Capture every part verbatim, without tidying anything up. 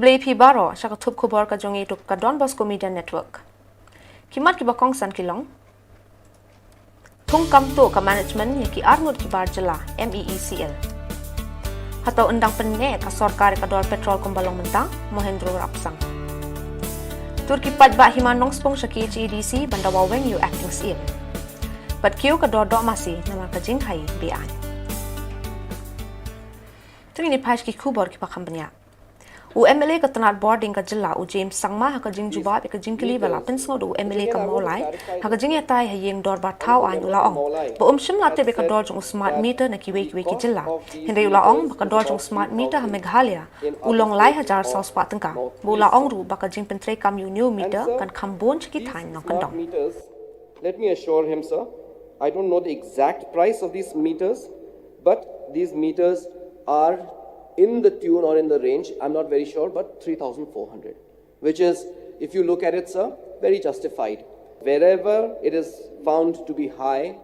Khublei phi baroh sha ka thup khubor ka jong ngi ruh ka Don Bosco Media Network. Ki mat kiba kongsan ki long: Thung kam tuh ka management ïa ki arngut ki bar jylla, M E E C L. Hato yn dang pynneh ka sorkar ïa ka dor petrol kumba long mynta? Mohendro Rapsang. Tur ki paidbah Hima Nongspung sha K H A D C ban dawa weng ïa u acting C M. Bad kiew ka dor doh masi namar ka jingkhaii be-aiñ. To ngin ïa peit ki khubor kiba kham bniah. U M L A ka tnad bording ka jylla, u James Sangma, ha ka jingjubab ïa ka jingkylli ba la pynsngew da u M L A ka Mawlai ha ka jingïatai ha ïing dorbar thaw aiñ, u la ong ba um shym la tip ïa ka dor jong u smart meter na kiwei kiwei ki jylla. Hynrei u la ong ba ka dor jong u smart meter ha Meghalaya u long lai hajar saw spah tyngka. Ba u la ong ruh ba ka jingpyntreikam ïa une u meter kan kham bun sha ki thaiñ nongkyndong. Let me assure him, sir, I don't know the exact price of these meters, but these meters are in the tune or in the range, I'm not very sure, but three thousand four hundred, which is, if you look at it, sir, very justified. Wherever it is found to be high,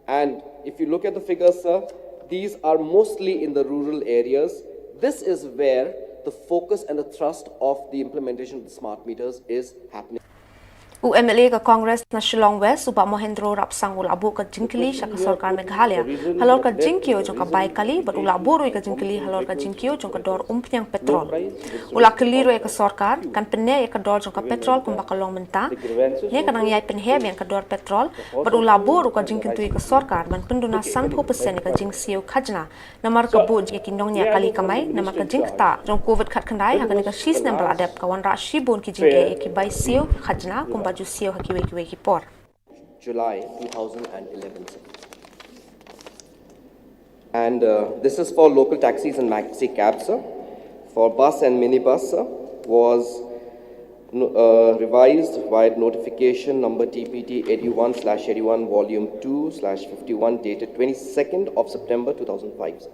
and if you look at the figures, sir, these are mostly in the rural areas. This is where the focus and the thrust of the implementation of the smart meters is happening. U M L A ka Congress na Shillong West, u Bah Mohendro Rapsang, u la buh ka jingkylli sha ka sorkar Meghalaya halor ka jingkiew jong ka bai kali, bad u la buh ruh ïa ka jingkylli halor ka jingkiew jong ka dor umphniang petrol. U la kylli ruh ïa ka sorkar, kan pynneh ïa ka dor jong ka petrol kumba ka long mynta, ne kan nang ïai pynheh biang ka dor petrol, bad u la buh ruh ka jingkyntu ïa ka sorkar ban pynduna sanphew percent ïa ka jingsiew khajna namar ka buh ïa ki nongñiah kali kamai namar ka jingktah jong Covid khatkhyndai. Ha kane ka shisnem ba la dep, ka wanrah shibun ki jingeh ïa ki bai siew khajna kumba ju siew ha kiwei kiwei ki por. July two thousand eleven. And uh, this is for local taxis and maxi cabs, sir. For bus and minibus, sir, was no- uh, revised via notification number T P T eighty-one slash eighty-one, volume two slash fifty-one, dated twenty-second of September two thousand five, sir.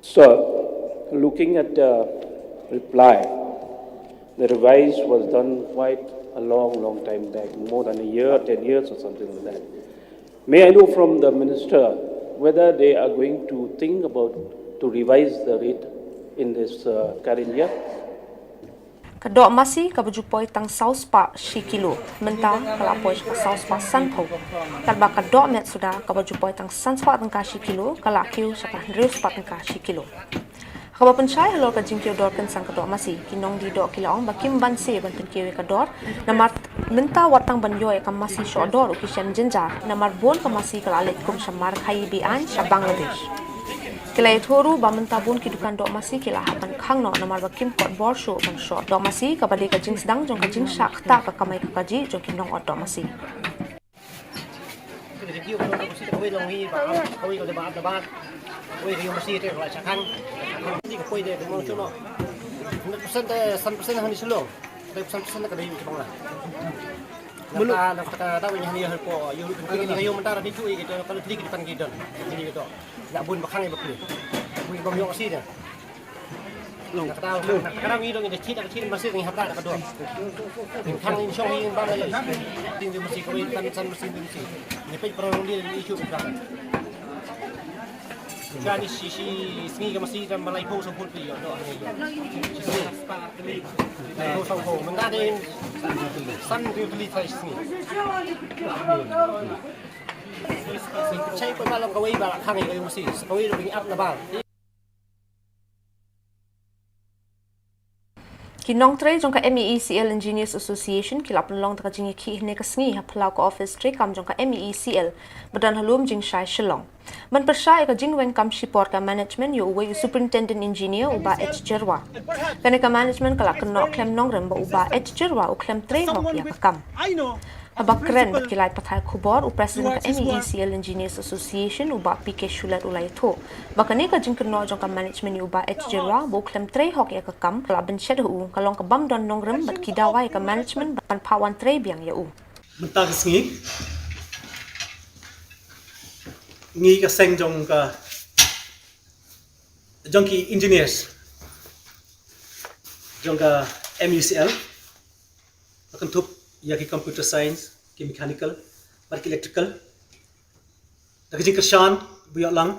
So, looking at the reply, the revise was done quite a long, long time back, more than a year, ten years or something like that. May I know from the minister whether they are going to think about to revise the rate in this uh, current year? Ka doh masi kaba ju poi tang saw spah shi kilo mynta ka la poi sha ka saw spah sanphew. Katba ka doh met suda kaba ju poi tang san spah tyngka shi kilo ka la kiew sha ka hynriew spah tyngka shi kilo. Kaba pynshai halor ka jingkiew dor kynsan ka doh masi, ki nongdie doh ki la ong ba kim banse ban pynkiew ïa ka dor namar mynta wat tang ban ïoh ïa ka masi shoh dor ruh ki shem jynjar namar bun ka masi ka la leit kum sha markhaii be-aiñ sha Bangladesh. Ki la ïathuh ruh ba mynta bun ki dukan doh masi ki la hap ban khang noh namar ba kim kot bor shuh ban shoh doh masi, kaba dei ka jingsdang jong ka jingshah ktah ka kamai ka kajih jong ki nongot doh masi. Naka daw ngi dong ngi da chit da chit masi ngi hap da ka dor. Ngi khang ngi shong ngi bam la ïa. Ting ngi masi kawei tan san masi ngi masi. Ngi peit para rong dia ngi shu ka. Ka ni shi shi sngi ka masi da malai pho song pho pi ïa dor ngi ïa. Shi sngi. Pho song pho. Mynta de san ri pli sai sngi. Ngi chai ko ba long kawei ba khang ngi kawei masi. Kawei ngi ap na ba. Ki nongtrei jong ka M E E C L Engineers Association ki la pynlong da ka jingïakhih hynne ka sngi ha phyllaw ka office treikam jong ka M E E C L ba don ha Lumjingshai, Shillong, ban pyrshah ïa ka jingweng kam shipor ka management ïa uwei u Superintendent Engineer, u Bah H Jyrwa. Kane ka management ka la kynnoh khlem nongrim ba u Bah H Jyrwa u khlem trei hok ïa ka kam. Haba kren bad ki lai pathai khubor, u President ka M E E C L Engineers Association, u Bah P K Shulet, u la ïathuh ba kane ka jingkynnoh jong ka management ïa u Bah H Jyrwa ba u khlem trei hok ïa ka kam, ka la bynshet ha u, ka long ka bym don nongrim bad ki dawa ïa ka management ban phah wan trei biang ïa u. Mynta ka sngi ngi ka seng jong ka, jong ki engineers jong ka M E E C L, ba kynthup ïa ki computer science, ki mechanical bad ki electrical, da ka jingkyrshan ba ïoh lang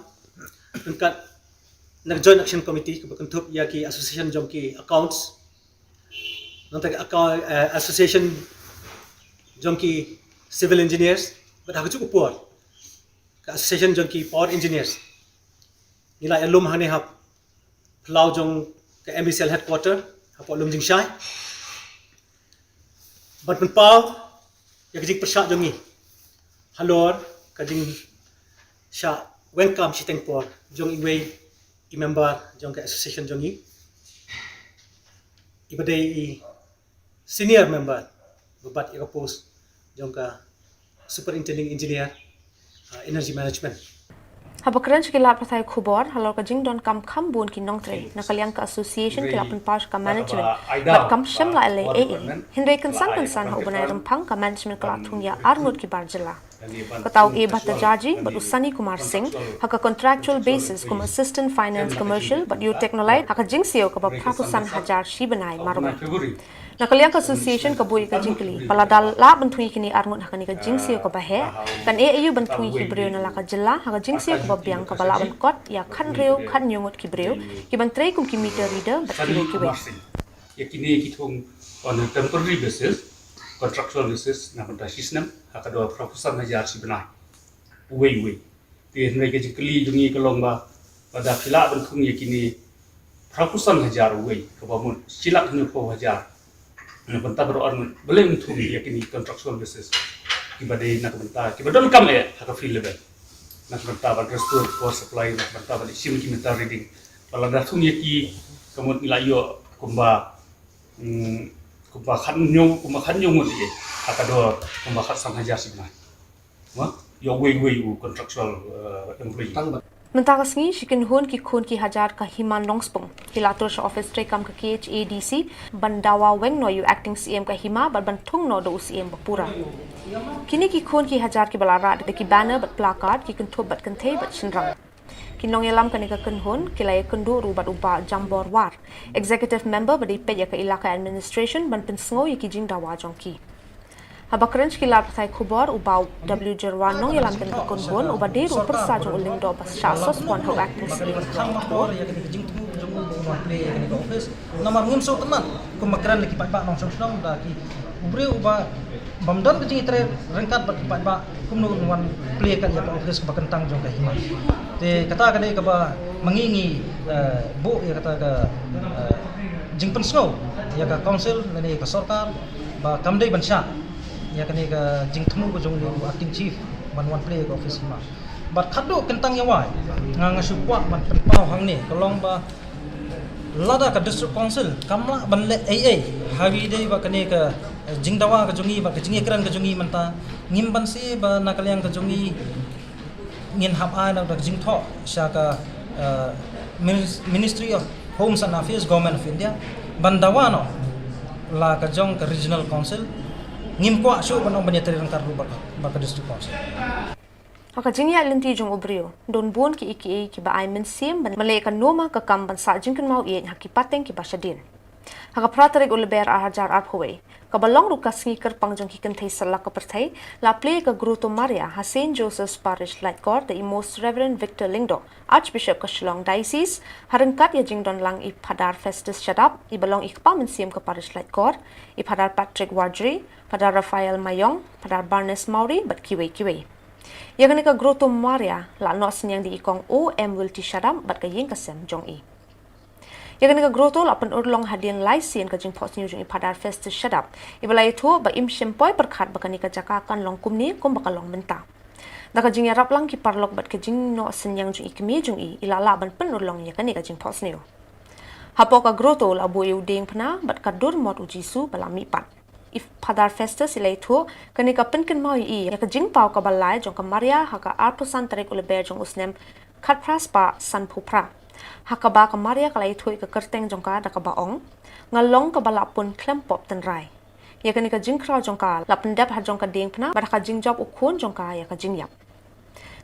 ryngkat na ka Joint Action Committee kaba kynthup ïa ki association jong ki accounts, Nangta ka, eh, association jong ki civil engineers, bad ha kajuh ka por ka association jong ki power engineers. Ngi la ïalum hangne ha phyllaw jong ka M B C L headquarter, hapoh Lumjingshai. Bad pynpaw ïa ka jingpyrshah jong ngi halor ka jingshah weng kam shiteng por jong iwei i member jong ka association jong ngi, iba dei i senior member ba bat ïa ka post jong ka superintending engineer, uh, energy management. Haba kren sha ki lad pathai khubor halor ka jingdonkam kham bun ki nongtrei, na ka liang ka association ki la pynpaw sha ka management bad kam shym la leh ei ei. Hynrei kynsan kynsan ha u bnai Rymphang ka management ka la thung ïa arngut ki bar jylla. Kata u A Bhattacharjee bad u Sunny Kumar Singh ha ka contractual basis kum Assistant Finance Commercial bad u Technolite ha ka jingsiew kaba phra phew san hajar shi bnai marwei. Na ka liang ka association ka buh ïa ka jingkylli ba lada lah ban thung ïa kine arngut ha kane ka jingsiew kaba heh, kan ïa aïu ban thung ïa ki briew na la ka jylla ha ka jingsiew kaba biang kaba lah ban kot ïa khathynriew khathynñiew ngut ki briew ki ban trei kum ki meter reader bad kiwei kiwei. Ïa kine ki thung on a temporary basis, contractual basis na ka bynta shisnem ha ka dor phra phew san hajar shi bnai uwei uwei. Te hynrei ka jingkylli jong ngi ka long ba lada phi lah ban thung ïa kine phra phew san hajar uwei, kaba mut shi lak hynñiew phew hajar na ka bynta baroh arngut, balei ym thung ïa kine contractual basis kiba dei na ka bynta kiba donkam eh ha ka field level, na ka bynta ban restore power supply, na ka bynta ban shim ki meter reading. Ba lada thung ïa ki, ka mut ngi la ïoh kumba, mm, kumba khathynñiew, kumba khathynñiew ngut ïa ha ka dor kumba khatsan hajar shi bnai. Mo, ïa uwei uwei u contractual, eh, employee. Mynta ka sngi shi kynhun ki khun ki hajar ka Hima Nongspung ki la tur sha office treikam ka K H A D C ban dawa weng noh ïa u acting C M ka Hima bad ban thung noh da u C M ba pura. Kine ki khun ki hajar kiba la rah da ki banner bad placard, ki kynthup bad kynthei bad shynrang. Ki nongïalam kane ka kynhun ki la ïakynduh ruh bad u Bah Jambor War, executive member ba dei peit ïa ka Elaka Administration, ban pynsngew ïa ki jingdawa jong ki. Haba kren sha ki lad pathai khubor u Bah W Jyrwan, nongïalam kane ka kynhun uba dei ruh u pyrsa jong u lyngdoh ba shah suspend ha u acting C M, namar ngim sngewtynnat kumba kren ki paidbah nongshong shnong, da ki u briew uba bym don ka jingïatrei ryngkat bad ki paidbah, kumno un wan plie kat ïa ka office kaba kyntang jong ka Hima. Te kata ka dei kaba ma ngi ngi, eh, buh ïa kata ka, eh, jingpynsngew ïa ka council lane ïa ka sorkar ba kam dei ban shah ïa kane ka jingthmu ka jong u acting chief ban wan plie ïa ka office Hima. Bad khadduh kyntang ïa wai nga, nga shu kwah ban pynpaw hangne ka long ba lada ka District Council kam lah ban leh ei ei ha kaba dei ba kane ka, eh, jingdawa ka jong ngi bad ka jingïakren ka jong ngi mynta, ngim banse ba na ka liang ka jong ngi ngin hap ai noh da ka jingthoh sha ka, eh, Minis-, Ministry of Homes and Affairs, Government of India, ban dawa noh la ka jong ka Regional Council. Ngim kwah shuh ban ong ban ïatrei ryngkat ruh bad ka, bad ka District Council. Ha ka jingïaid lynti jong u briew, don bun kiei kiei kiba ai mynsiem ban leh ka noma ka kam ban sah jingkynmaw ïeit ha ki pateng kiba shadien. Ha ka phra tarik u Lber ar hajar arphew wei, kaba long ruh ka sngi kyrpang jong ki kynthei satlak ka pyrthei, la plie ka Grotto Maria ha Saint Joseph's Parish Laitkor da i Most Reverend Victor Lyngdoh, Archbishop ka Shillong Diocese, ha ryngkat ïa jingdon lang i Phadar Festus Shadap, iba long i kpa mynsiem ka Parish Laitkor, i Phadar Patrick Warjri, Phadar Raphael Mayong, Phadar Barnes Mawrie bad kiwei kiwei. Ïa kane ka Grotto Maria la noh synñiang da i Kong O M Wilty Shadap bad ka ïing ka sem jong i. Ïa kane ka grotto la pynurlong hadien lai sien ka jingphohsniew jong i Phadar Festus Shadap, iba la ïathuh ba im shym poi pyrkhat ba kane ka jaka kan long kumne kumba ka long mynta. Da ka jingïarap lang ki paralok bad ka jingnoh synñiang jong i kmie jong i, i la lah ban pynurlong ïa kane ka jingphohsniew. Hapoh ka grotto la buh ïa u diengphna bad ka dur mot u Jisu ba la mihpat. I Phadar Festus i la ïathuh, kane ka pynkynmaw ïa i ïa ka jingpaw kaba lai jong ka Maria ha ka arphew san tarik u Lber jong u snem khatphra spah sanphew phra, ha kaba ka Maria ka la ïathuh ïa ka kyrteng jong ka da kaba ong, "Nga long kaba la pun khlem pop tynrai." Ïa kane ka jingkhraw jong ka la pyndep ha jong ka diengphna bad ha ka jingjop u khun jong ka ïa ka jingïap.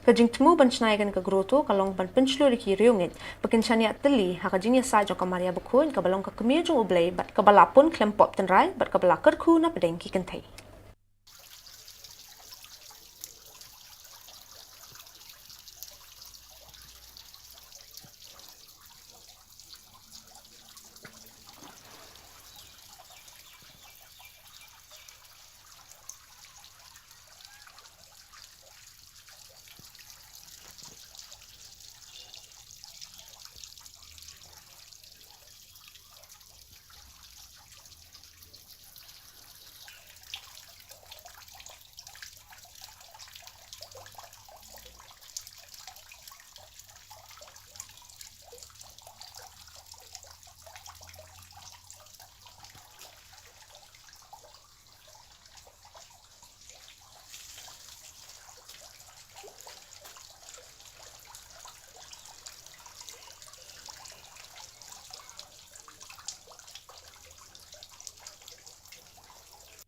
Ka jingthmu ban shna ïa kane ka grotto ka long ban pynshlur ïa ki riewngeit ba kin shaniah tylli ha ka jingïasaid jong ka Maria Bakhuid, kaba long ka Kmie jong U Blei bad kaba la pun khlem pop tynrai bad kaba la kyrkhu na pdeng ki kynthei.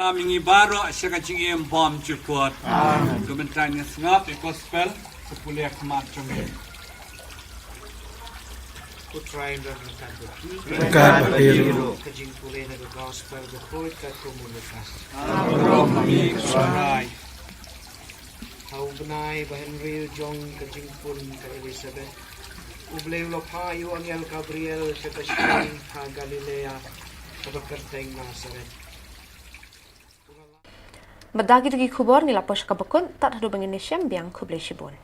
Mynta ngi baroh sha ka jingim bymjukut. Amen. Kumta ngin sngap ïa ka gospel, ka pule khmat jong ngi. Ko Trai, ngan ryngkat bad phi. Ryngkat bad phi ruh. Ka jingpule na ka gospel, ka pule ka kumno ka. Amen. Ha u bnai ba hynriew jong ka jingpun ka Elizabeth, U Blei u la phah ïa u angel Gabriel sha ka shnong ha Galilea, kaba kyrteng Nazareth. Bad da kito ki khubor ngi la poi sha kaba kut, tad haduh ba ngin ïashem biang, khublei shibun.